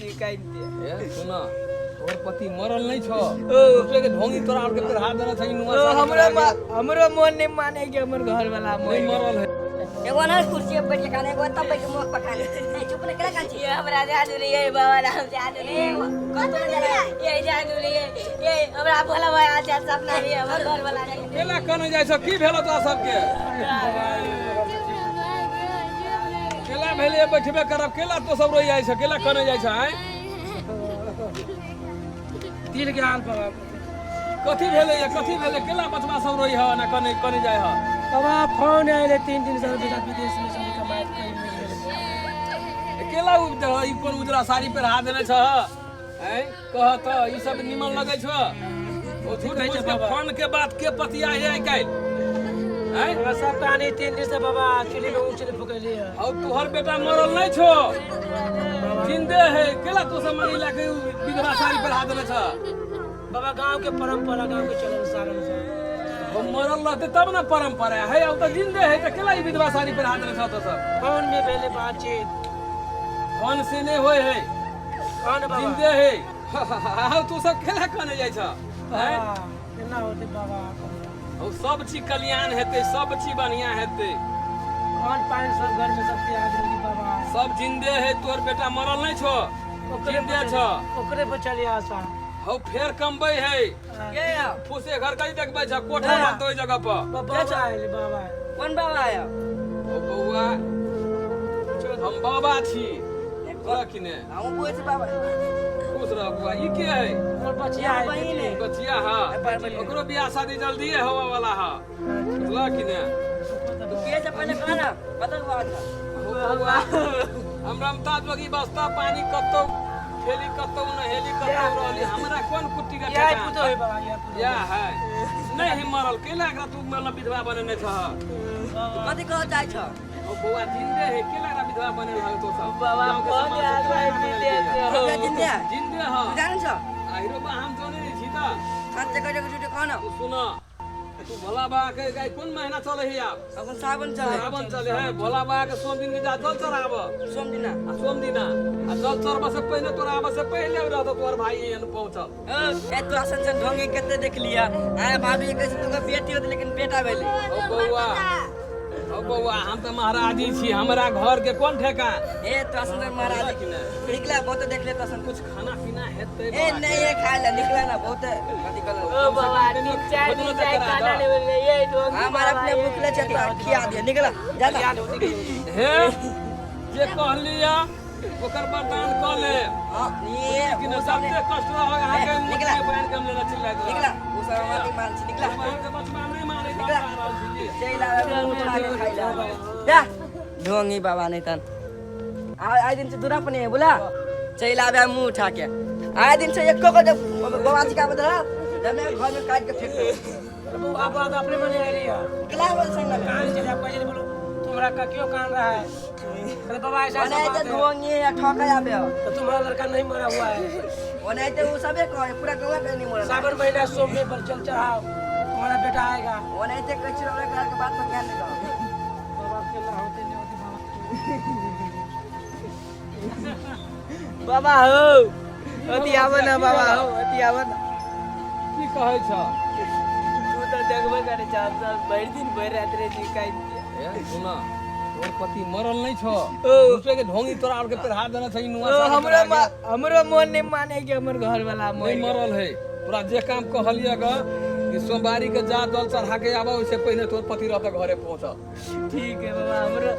छी कानिते। ए सुन, तोहर पति मरल नहीं छो। ओ। दूसरे के ढोंगी तोरा और के पेरहा देने छै नुआ ओ साड़ी हमरो पेरहा के। हमरो मन नहीं माने कि हमर घर वाला नहीं मर गेल। मरल है। एगो ना कुर्सी पे बैठ के खाने, एगो तब बैठ के मुंह पर खाने। ए चुप न केना कान छी? ये हमरा जादू नहीं है बाबा राम, जादू नहीं है। कत ये ये जादू नहीं है। ये हमरा भोला भाई आज सपना नहीं है, हमर घर वाला नहीं। केला कने जाइ छौ? की भेलो तोरा सबके? केला भेलै? बैठबे करब। केला तो सब रोइ जाइ छ? केला कने जाइ छ? आँय, तिल के हाल बाबा। कथी भेलै? या कथी भेलै? केला बचबा सब रोइ ह ना कने कने जाइ ह? बाबा, फोन आयल 3 दिन से, बेटा विदेश में चली कमाए, कहीं मिल गेल। केला ई कोन उजरा साड़ी पहिरा देने छ? आँय, कह त, ई सब निमन लगै छ? ओ झूठ कहै छै मूठ के बाबा? फोन के बात के पतिया है आइ काल्हि? आँय? हमरा सब कहानी 3 दिन से बाबा चूल्हे में ऊँच फुकली है। और तोहर बेटा मरल नहीं छो, जिंदे है। केला तू सब मरी लाके विधवा साड़ी पहिरा देने छ? बाबा, गांव के परंपरा, गांव के चलन सार अनुसार। वो मरल रहते तब ना परंपरा है। अब तो जिंदे है, तो केला ई विधवा साड़ी पहिरा देने छ तो सब? फोन में पहले बातचीत। फोन से नहीं होय है। कौन बाबा? जिंदे है। हाँ, तू सब केला कने जाइ छ? हैं? बाबा, केना होते बाबा? और सब चीज कल्याण हेतै, सब चीज बढ़िया हेतै। खान पान सब घर में सब त्याग देली बाबा। सब जिंदे है, तोहर बेटा मरल नहीं छो। ओकरे जिंदे पर छ। ओकरे पर चली आशा। हौ, फेर कमबै है। के आउ? फूसे घर कहीं देखबै छ, कोठा बनतै ओहि जगह पर। बाबा आयल, बाबा। कोन बाबा आयो? ओ बौआ, हम बाबा छी, तोरा कि ने? हम बुझै छी बाबा। खुश रह बौआ। ई के है? हमर बचिया है। बहिन है। बचिया हा? ओकरो बियाह शादी जल्दिए होवे वाला हा, बुझलह कि ने? तू के से पहले कह ना, बतल बाबा छ। हो बौआ, हम रमता जोगी, बस्ता पानी कतौ खेली, कतौ नहेली, कतौ रहली, हमरा कोन कुट्टी के यह ठेकान? पुतो है बाबा, यह पुतो। या है नहीं ही मरल। केला एकरा तू मतलब विधवा बनेने छह? तू कथी कह चाहै छ? ओ बौआ, जिंदे है। केला एकरा विधवा बनेल है तो सब बाबा, गाँव के फोन समाज आयल से केला है एकरा विदेश बनेलकै? से। हमरा जिंदे है? जिंदे है। तू जानै छ? आहिरो बा, हम जानै नहीं छी त। साँचे कह झूठे कह ना। तू सुन, तू भोला बाबा के गाय कोन महीना चले है आब? अखन सावन चले। सावन चले है। भोला बाबा के सोम दिन के जा जल चढ़ाब। सोम दिना? आ सोम दिना, आ जल चढ़ब से पहले, तोरा आबे से पहले रहतो तोहर भाई एहन पहुंचल। ए तू असन सन ढोंगी कते देख लिया। आय भाभी कहै छै तुका बेटी होत, लेकिन बेटा भेलै। ओ बौआ, ओ बौआ, हम तऽ महाराजी छी, हमरा घर के कोन ठेकान? ए तू असन सन महाराज कि ने? निकला, बहुत देख ले तू असन। कुछ खाना पीना हेतै ए बौआ? नहीं, ये खाए ला निकला ना, बहुत कथी कहल। ओ बाबा, 3-4 दिन चाहे खाना नहीं बोले ये ढोंगी। हमारा बाबा, अपने ये। भूख ले छै तो खिया दिया, निकला जा ना। हे, जे कहलिया ओकर वरदान कऽ ले। हां, ये कि ने? वो सब सबसे कष्ट रह अहाँके। ए, निकला। मुँह के बयान के हम लेने चिल्लाइत रहब। निकला, वो सब हमार नहीं मान छी, निकला। अहाँके बचबा नहीं मानै तऽ हम निकला। जा रहल छी जी। चलि आबे, मुँह उठा के खाइ ला जा। ढोंगी बाबा नहीं तन आइ दिन से दूरा पर नहीं है, बोला चलि आबे मुँह उठा के। आइ दिन से एको को जब बाबा जी का बदला जब मैं घर में काट के फेंक देब। अब बात अपने मने आ रही है। निकला बोल संग में। कान चले आप कैसे बोलो, तुम्हारा का क्यों कान रहा है? अरे बाबा, ऐसा ऐसा ओनाहिते बात है। ढोंगी या ठका आबे। तो तुम्हारा लड़का नहीं मरा हुआ है। ओनाहिते उ सबे कहे, पूरा गाँव के नहीं मरल। सावन महीना सोम में पर चल चढ़ाओ, तुम्हारा बेटा आएगा। ओनाहिते कहै छी, हमरा घर के बात पर ध्यान नहीं दो। बाबा, केला होते नहीं होते बाबा? बाबा हो, अति आब ना बाबा हो, अति आब ना। की कहै छ? तू तऽ देखबे करै छ, हम सब भरि दिन भरि राति रहै छी कानिते। ए सुन, तोहर पति मरल नहीं छो। ओ। दूसरे के ढोंगी तोरा और के पेरहा देने छै नुआ ओ साड़ी हमरो पेरहा के। हमरो मन नहीं माने कि हमर घर वाला नहीं मर गेल। मरल है। तोरा जे काम कहलिए ग कि सोमवारी के जा जल चढ़ा के आबऽ, ओइसे पहिने तोहर पति रहतऽ घरे पहुंचल। ठीक है बाबा, हमरो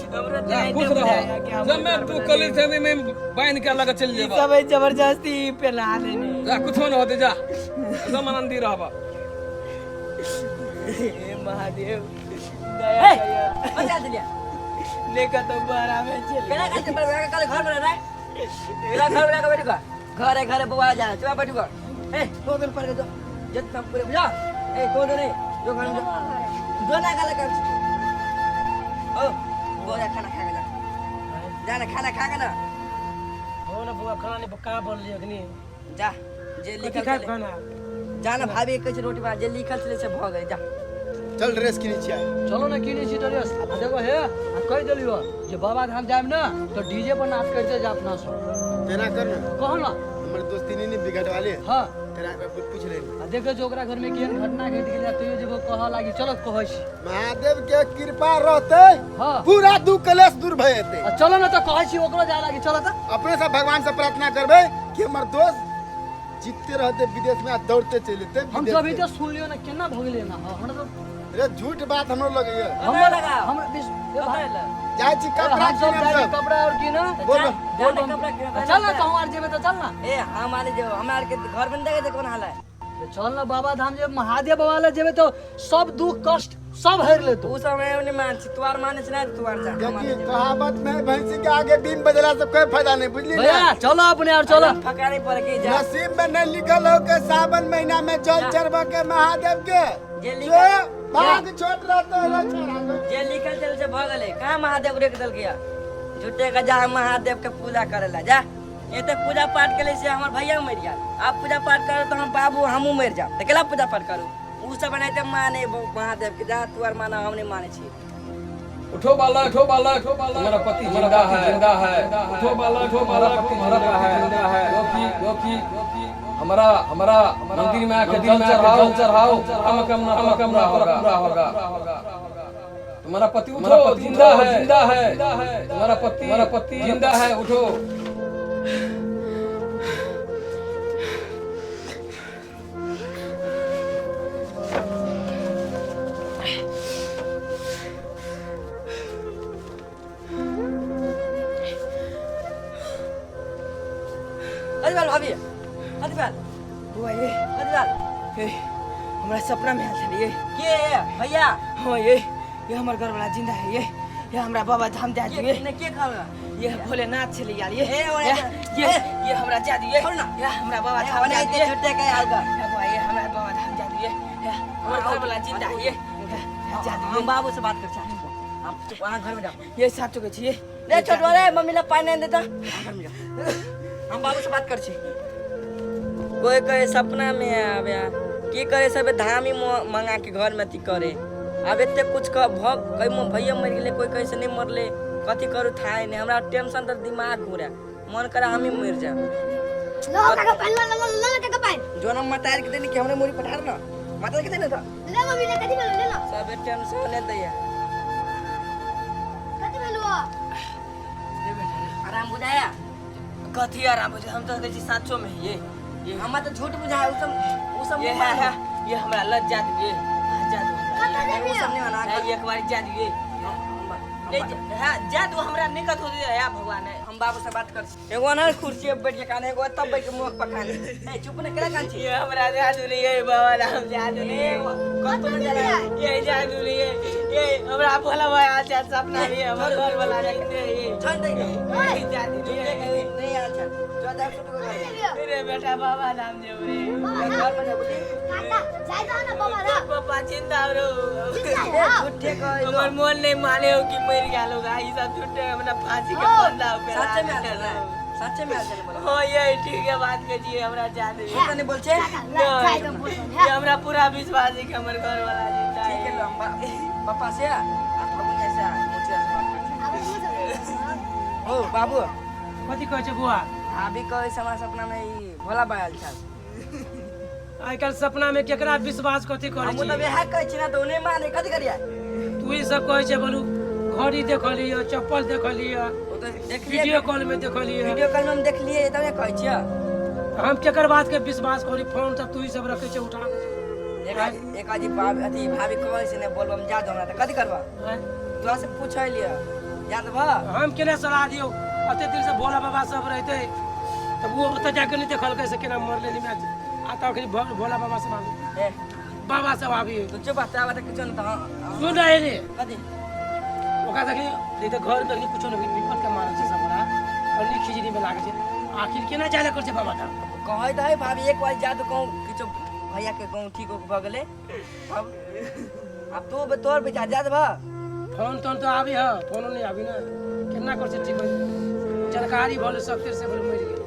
हमरो जा, तऽ खुश एते रह। बुझाया कि हमर जब मैं घर तू वाला कली नहीं। से में बांध के लगे चल ई जेबा। सब जबरदस्ती पेला देने। जा, कुछो न होते, जा, एकदम आनंदी रहबा। हे महादेव, दया करियो। बचा दिलिया। ले कतौ बड़ा में चल। केना खाते पर कल घर में रह, मेरा घर में बैठ गो, घरे घरे बउआ जा, चुप बैठ गो। ए दो दिन पर जो जितना पूरे बुझा। ए दो दिन नहीं, जो घर में जो दो ना गाला कर। ओ बोला खाना खा के जा, जा ना खाना खा के ना। हो ना बुआ, खाना नहीं कहाँ बोल लिया अखनी? जा, जे कथी लिखल खाए छलै। खाना? जा ना, भाभी कहै छै रोटी बना, जे लिखल छलै से भऽ गेलै, जा। चल, ड्रेस किनै छियै। चलो ने, किनै छी ड्रेस। आ देखो हे, आ कहि देलियो जे बाबा धाम जायब ने तऽ डीजे पर नाच करते जा अपना सब। तेना कर ना। कहू ना। हमर दोस्ती नहीं नहीं बिगड़वाले। हाँ। तेरा के पूछ ले। आ देखो जो ओकरा घर में केहन घटना घटि गेलै, तैयो जेबो कहऽ लागी। चलो कहै छी। महादेव के कृपा रहते। हाँ। पूरा दुख कलेश दूर भए जेतै। आ चलो ना तऽ कहै छी, ओकरो जाय लागी। चलो तऽ। अपने सब भगवान से प्रार्थना करबै कि हमर दोस्त जीतते रहते विदेश में आ दौड़ते चलि जेतै हम विदेश सब से। ई तऽ सुनलियो ना, केना भऽ गेलै एना? हमरा तऽ रे झूठ बात हमरो लगैया। हमर लगा। हमरा ए भाई, जाइ छी कपड़ा हम सब कीनब जाइ छी सब। कपड़ा और कीन। बोल। जा ना कपड़ा कीनब। चल ना, कहूँ आर जेबै तऽ चल ना। ए हम आने जो हमरा आर के घर में देखे कोन हाल है। चल ना बाबा धाम जे महादेव बाबा ले जेबै तऽ सब दुख कष्ट सब हेर लेतो। उ सब हम नहीं मान छी, तू आर माने छी ना, तू आर जा। हम आने देखी कहावत में भैंसी के आगे बीम बजला से कोई फायदा नहीं, बुझली ना? भैया चलो अपने आर चलो। फका नहीं पड़े की जा। नसीब में नहीं लिखल हो के सावन महीना में जल चढ़ब के महादेव के जे जे लिखल भाग छोट रहते है छोड़ा। जे लिखल चल से भ गेलै। कहाँ महादेव रोक देलकै? झूठे के जा महादेव के पूजा करेला जा। एते पूजा पाठ के से हमर भैया मर गेल। आब पूजा पाठ करू तऽ हम बाबू हमहूँ मरि जाब तऽ केला पूजा पाठ करू? उ सब एनाहिते माने महादेव के। जा तू आर माना, हम नहीं माने छी। उठो बालक, उठो बालक, उठो बालक, तुम्हारा पति जिंदा है, जिंदा है। उठो बालक, उठो बालक, तुम्हारा पति जिंदा है। क्योंकि क्योंकि हमारा हमारा मंदिर में आके जल चढ़ाओ, जल चढ़ाओ, मनोकामना पूरा पूरा होगा, पूरा होगा। तुम्हारा पति उठो जिंदा है, जिंदा है। तुम्हारा पति, तुम्हारा पति जिंदा है, उठो। कथी भेल भाभी? कथी भेल? बुआ ये। कथी भेल? ए, हमरा सपना में आयल छलियै। के भैया? हाँ ये हमर घरवाला जिंदा है। ये हमरा बाबा धाम जा के दिए। ने के कहल? ये भोलेनाथ छलै यार। ये ए, ओए, ये ये ए। ये हमरा जा दिए। छोड़ ना। ये हमरा बाबा धाम जा ओनाहिते दिए। झूठे के आयल गा। ये बुआ ये हमरा बाबा धाम जा दिए। ये हमर घरवाला जिंदा है। ये जा दिए। हम बाबू से बात कर चाहे। आप चुप, अहाँ घर में जाओ। ये साचो के छियै। रे छोटवा रे, मम्मी ला पानी आनि देता। घर में जाओ, हम बाबू से बात कर छी। कोई कहे सपना में आवे, की करे सब धामी मंगा के घर में अथी करे। आब एते कुछ क भ कहीं भैया मरि गेलै, कोई कहे से नहीं मरले, कथी करू थाहे नहीं। हमरा टेंशन तऽ दिमाग घूरे, मन करे हम ही मरि जाए। लो काका पानी, लो लो लो काका पानी। जो हम माता के देने कि हमरे मुड़ी पठार ना माता के देने था। ले मम्मी ले, कथी भेलो? ले लो। सब टेंशन ले दैया। कथी भेलो? आराम बुझाया? कथी आराम बुझाया? हम तऽ कहै छी साचो में ये हमरा तऽ झूठ बुझाया। उ सब उ सब ये नहीं है माने। है ये हमरा लज्जा दिए, जा दो। कतऽ उ जेबही? सब नहीं माना। है, एक बार जा दिए। नहीं हाँ जा दो, हमरा नहीं कथो दिए या भगवान है। हम बाबू से बात कर छी। एगो ना कुर्सी पे बैठ के काने, एगो तब बैठ के मुंह पकाने। ए चुप ने, केला कान छी? ये हमरा जादू नहीं है बाबा राम, जादू नहीं है। कतऽ जेबही? ये जादू नहीं है। ये हमरा भोला भाई आज सपना भी हमर घर वाला जिंदे है। ये छोड़ दे। ये जादू नहीं है। नहीं आयल छल। जो जा छोटू के घर। जेबही? रे बेटा बाबा राम जेब रे। बाबा घर धाम। में जा बुझली। काका जाय दहो ना बाबा धाम। पापा जिंदा रो। जिंदा ए है। झूठे कह। हमर मन नहीं माने हो कि मर गेल होगा। ई सब झूठे हमरा फांसी के ओ, फंदा पे सच्चे में आयल छल रे, सच्चे में आयल छल बोला। हाँ ये ठीक है बात के जी हमरा जादू है। तू नहीं बोल छे। काका जाय दहो बोल ये हमरा पूरा विश्वास है कि हमर घर वाला जिंदा ठीक है है। लो हम पापा से आ फगुनिया से आ मुझे से बात कर छी। आब तू ओ बाबू। कथी कहै छै बुआ? भाभी कहे से हमरा सपना में ई भोला बा आयल छल। आइ काल्हि सपना में केकरा विश्वास कथी करै हमहूँ तऽ छी? वएह कहै छी ना तऽ ओ नहि माने, कथी करियै? तू ई सब कहै छै बोलू, घड़ी देखलियै, चप्पल देखलियै। ओ तऽ देखलियै। वीडियो कॉल में देखलियै। वीडियो कॉल में हम देखलियै तब ने कहै छियै। हम केकर बात के विश्वास करी? फोन सब तू ही सब रखै छै उठा। एक एक अजी भाभी अथी भाभी कहै से नहि बोलबम जा दो हमरा तऽ कथी करबा? आँय? तोरा से पूछै लिअ, जा देबह? हम केना सलाह दियौ? अते दिन से भोला बाबा सब रहते तब वो ओतऽ जाके नहि देखलकै से केना मरलै नहीं। आ तऽ अखनी भोला बाबा सब आबी ए बाबा सब आबी। तू चुप तोरा बात किछो नहि तऽ सुन रहे रे। कथी? ओकरा देखली नहीं तऽ घर में देखली कुछो नहीं, विपत के मारल छै सब गोरा, कनी खिचड़ी में लागै छै। आखिर केना जाय लए करै छै बाबा धाम? कहै तऽ है भाभी एक बार जा तो कहूँ किछो भैया के कहूँ ठीक भऽ गेलै। अब आब तू तोहर विचार, जा देबह? फोन तोन तऽ आबी है, फोनो नहीं आबी ना, केना कर छै ठीक होइ जानकारी भले सब से बोले मरि गेल।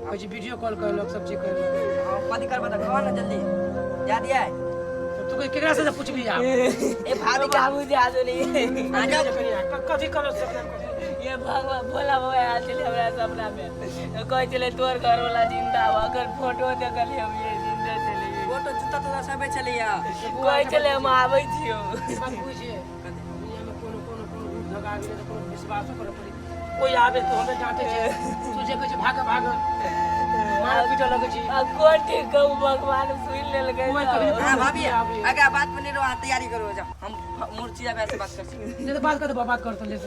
कहै छै वीडियो कॉल करलक, सब चीज करलक। हाँ, कथी करबह तऽ कह ने जल्दी जा दिया। तऽ तू केकरा से पूछबी आब? ए भाभी के बाबू जादू नहीं है। आ जा। कथी करल सपना कथी? ये भगवान भोला बाबा आयल छलै हमरा सपना में, कहै छलै तोहर घर वाला जिंदा हो, अगर फोटो देखलियै हम, ये जिंदा छलै। फोटो जूता तूता सबे छलैया। कहै छलै हम आबै छियौ। ई बात बुझै छियै, दुनियामे कोनो कोनो कोनो रूप धगा गेलै तऽ कोनो विश्वासो करऽ पड़ै। कोइ आबे तऽ हमे डाँटे छै, तू जे कहै छै भाग भाग, मारऽ पीटऽ लगै छी। आ कोन ठीक कहू, भगवान सुनि लेलकै। कोइ कभी तऽ। हाँ भाभी, आबे। अगर बात पर नहीं रहो, तैयारी करो, जाओ, हम मूर्ति से बात कर। नहीं तो बात कर, बात कर तो ले।